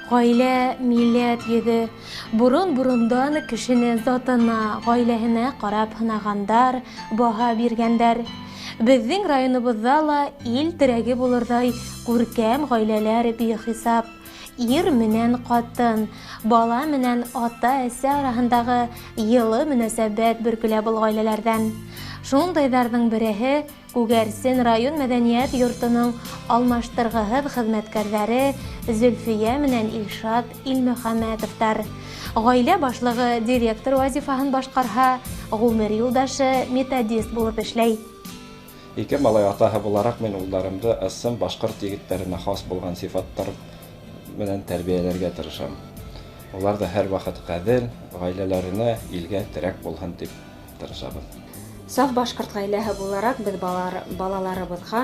Ғаилә — милләт йөҙө. Борон-борондан кешене затына, ғаиләһенә ҡарап һынағандар, баһа биргәндәр. Беҙҙең районыбыҙҙа ла ил терәге булырҙай күркәм ғаиләләр бихисап. Ир менән ҡатын, бала менән ата-әсә араһындағы йылы мөнәсәбәт бөркөлә был ғаиләләрҙән. Шундайҙарҙың береһе Күгәрсен район мәҙәниәт йортоноң алмаштырғыһыҙ хеҙмәткәрҙәре Зөлфиә менән Илшат Илмөхәмәтовтар. Ғаилә башлығы директор вазифаһын башҡарһа, ғүмер юлдашы методист булып эшләй. Ике малай атаһы булараҡ мин улдарымды ысын башҡорт егеттәренә хас булған сифаттар менән тәрбиәләргә тырышам. Улар ҙа һәр ваҡыт ғәҙел, ғаиләләренә, илгә терәк булһын тип тырышабыҙ. Саф башҡорт ғаиләһе булараҡ беҙ балаларыбыҙға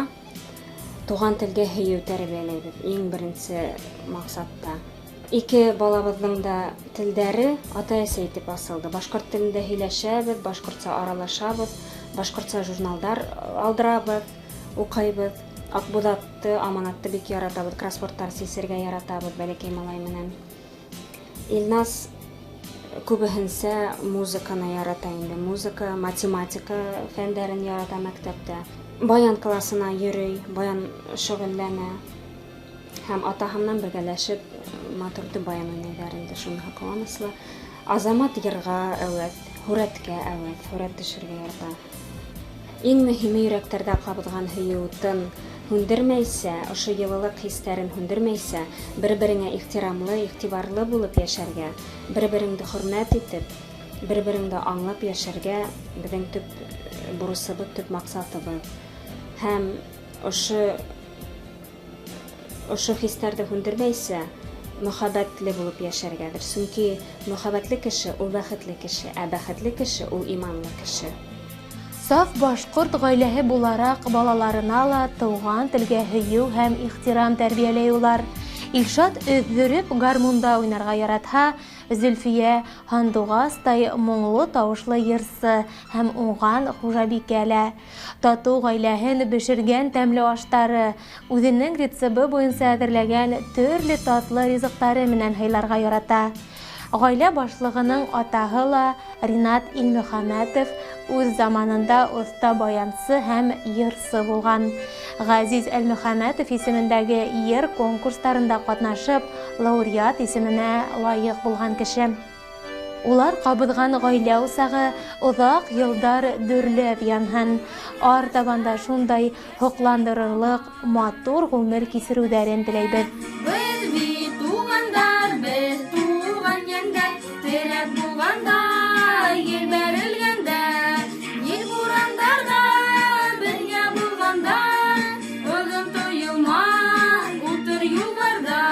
туған телгә һөйөү тәрбиәләйбеҙ иң беренсе маҡсатта. Ике балабыҙҙың да телдәре ата-әсә итеп асылды. Башҡорт телендә һөйләшәбеҙ, башҡортса аралашабыҙ, башҡортса журналдар алдырабыҙ, уҡыйбыҙ. Аҡбуҙатты, Аманатты бик яратабыҙ, кроссвордтар сисергә яратабыҙ бәләкәй малай менән. Илназ күбеһенсә музыканы ярата инде. Музыка, математика фәндәрен ярата мәктәптә. Баян классына йөрөй, баян шөғөлләнә. Һәм атаһы менән бергәләшеп матур итеп баян уйнайҙар инде, шуныһы ҡыуаныслы. Азамат йырға әүәҫ, һүрәткә әүәҫ, һүрәт төшөрөргә ярата. Иң мөһиме йөрәктәрҙә ҡабыҙған һөйөү утын һүндермәйсә, ошо йылылыҡ хистәрен һүндермәйсә, бер-береңә ихтирамлы, иғтибарлы булып йәшәргә, бер-береңде хөрмәт итеп, бер-береңде аңлап йәшәргә беҙҙең төп бурысыбыҙ, төп маҡсатыбыҙ. Һәм ошо хистәрҙе һүндермәйсә, мөхәббәтле булып йәшәргәлер. Сөнки мөхәббәтле кеше ул бәхетле кеше, ә бәхетле кеше ул иманлы кеше. Саф башҡорт ғаиләһе булараҡ балаларына ла тыуған телгә һөйөү һәм ихтирам тәрбиәләй улар. Илшат өҙҙөрөп гармунда уйнарға яратһа, Зөлфиә һандуғастай моңло тауышлы йырсы һәм уңған хужабикә лә. Татыу ғаиләһен бешергән тәмле аштары, үҙенең рецепты буйынса әҙерләгән төрлө татлы ризыҡтары менән һыйларға ярата. Ғаилә башлығының атаһы ла Ринат Илмөхәмәтов үҙ заманында оҫта баянсы һәм йырсы булған. Ғәзиз Әлмөхәмәтов исемендәге йыр конкурстарында ҡатнашып, лауреат исеменә лайыҡ булған кеше. Улар ҡабыҙған ғаилә усағы оҙаҡ йылдар дөрләп янһын. Артабан да шундай һоҡландырырлыҡ матур ғүмер кисереүҙәрен теләйбеҙ. Беҙ бит туғандар, беҙ туған йәндәр, терәк булғанда, ел бәрелгәндә, ел бурандарҙа бергә булғанда, оҙон тойолмаҫ ултыр юлдарҙа.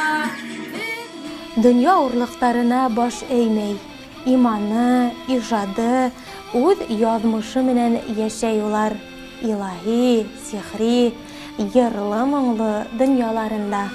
Донъя ауырлыҡтарына баш эймәй, иманы, ижады, үҙ яҙмышы менән йәшәй улар. Илаһи, сихри, йырлы-моңло донъяларында.